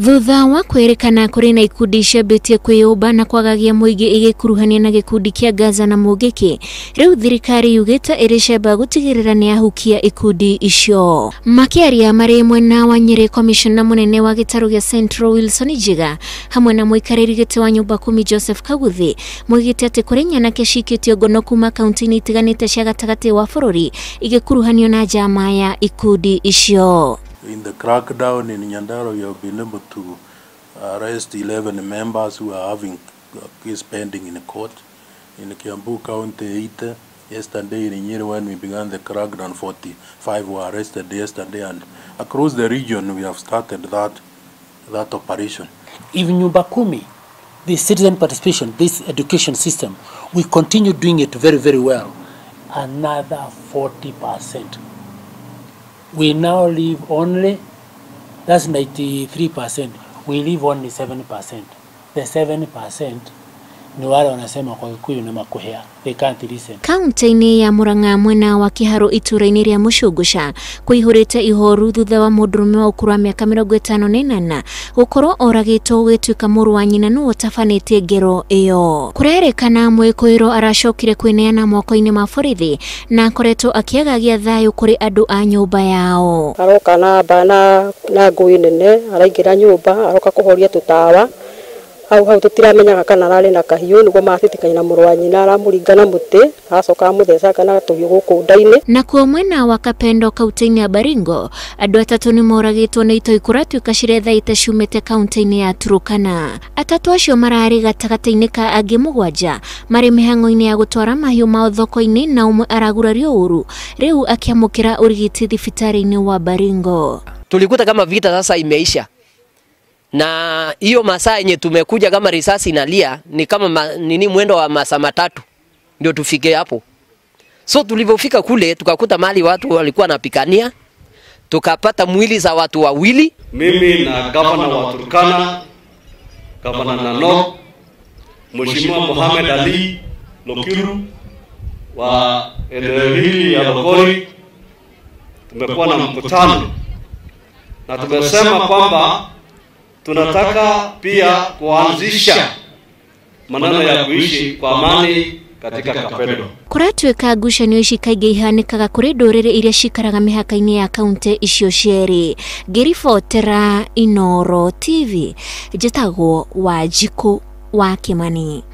Thutha wa kwĩrĩkana kũrĩ na ikundi ciambĩtie kwĩyũmba na kwagagia mũingĩ igĩkuruhania na gĩkundi kĩa Gaza na Mũngĩkĩ, rĩu thirikari yugĩte ĩrĩ cemba gũtigĩrĩra nĩ yahukia ikundi icio. Makĩaria marĩ mwena wa Nyĩrĩ, komishona mũnene wa gĩtarũ gĩa Central Wilson Njiga hamwe na mũikarĩri gĩtĩ wa nyũmba kumi Joseph Kaguthi moigĩte atĩ kũrĩ nyanake cikĩtio ngono kuma kaunti-inĩ itiganĩte cia gatagatĩ wa bũrũri igĩkuruhanio na njama ya ikundi icio. In the crackdown in Nyandarua, we have been able to arrest 11 members who are having a case pending in court. In Kiambu County, 8. Yesterday in Nyeri, when we began the crackdown, 45 were arrested yesterday. And across the region, we have started that operation. If Nyumba Kumi, the citizen participation, this education system, we continue doing it very, very well, another 40%. We now leave only, that's 93%, we leave only 7%. The 7% ni wale wanasema kwa Kikuyu na makuhea, they can't listen. Kaunti-inĩ ya Murang'a mwena wa Kiharu itũra-inĩ rĩa Mũcũngũca kũihũrĩte ihoru thutha wa mũndũrũme wa ũkũrũ wa mĩaka 58 gũkorwo oragĩtwo gũgĩtuĩka mũrũ wa nyina nĩwe ũtabanĩtie ngero ĩyo. Kũrerĩkana mwĩkũĩrwo aracokire kwĩneana moko-inĩ ma borithi na akoretwo akĩagagia thayũ kũrĩ andũ a nyũmba yao. Aroka na na ngũĩ nene, araingĩra nyũmba, aroka kũhoria tũtawa. Hau hau tutiramenyaga kana ararĩ na kahiũ nĩguo matitikanye na mũrũ wa nyina aramũringa na mũtĩ acoka amũtheca na tũhiũ gũkũ nda-inĩ. Nakuo mwena wa Kapendo kaunti-inĩ ya Baringo andũ atatũ nĩmoragĩtwo nĩ itoi kũratuĩka cirethaita ciumĩte kaunti-inĩ ya Turkana. Atatũ acio mararĩ gatagatĩ-inĩ ka angĩ 7 marĩ mĩhang'o-inĩ ya gũtwara mahiũ mao thoko-inĩ na ũmwe aragurario ũru rĩu akĩamũkĩra ũrigiti thibitarĩ-inĩ wa Baringo. Tulikuta kama vita sasa imeisha. Na hiyo masaa yenye tumekuja kama risasi inalia ni kama nini mwendo wa masaa matatu ndio tufike hapo. So tulivyofika kule tukakuta mali watu walikuwa napikania, tukapata mwili za watu wawili. Mimi na gavana wa Turkana, gavana Nanok, Mheshimiwa Mohamed Ali Lokiru wa eneo hili ya Lokori, tumekuwa na mkutano na tumesema kwamba tunataka pia kuanzisha maneno ya kuishi kwa amani katika Kapedo. Kũratuĩka ngucanio ici kaingĩ ihanĩkaga kũrĩ ndũrĩrĩ iria cikaraga mĩhaka-inĩ ya kaunti icio cierĩ. Ngĩribotera Inooro TV, njĩtagwo Wanjikũ wa Kimani.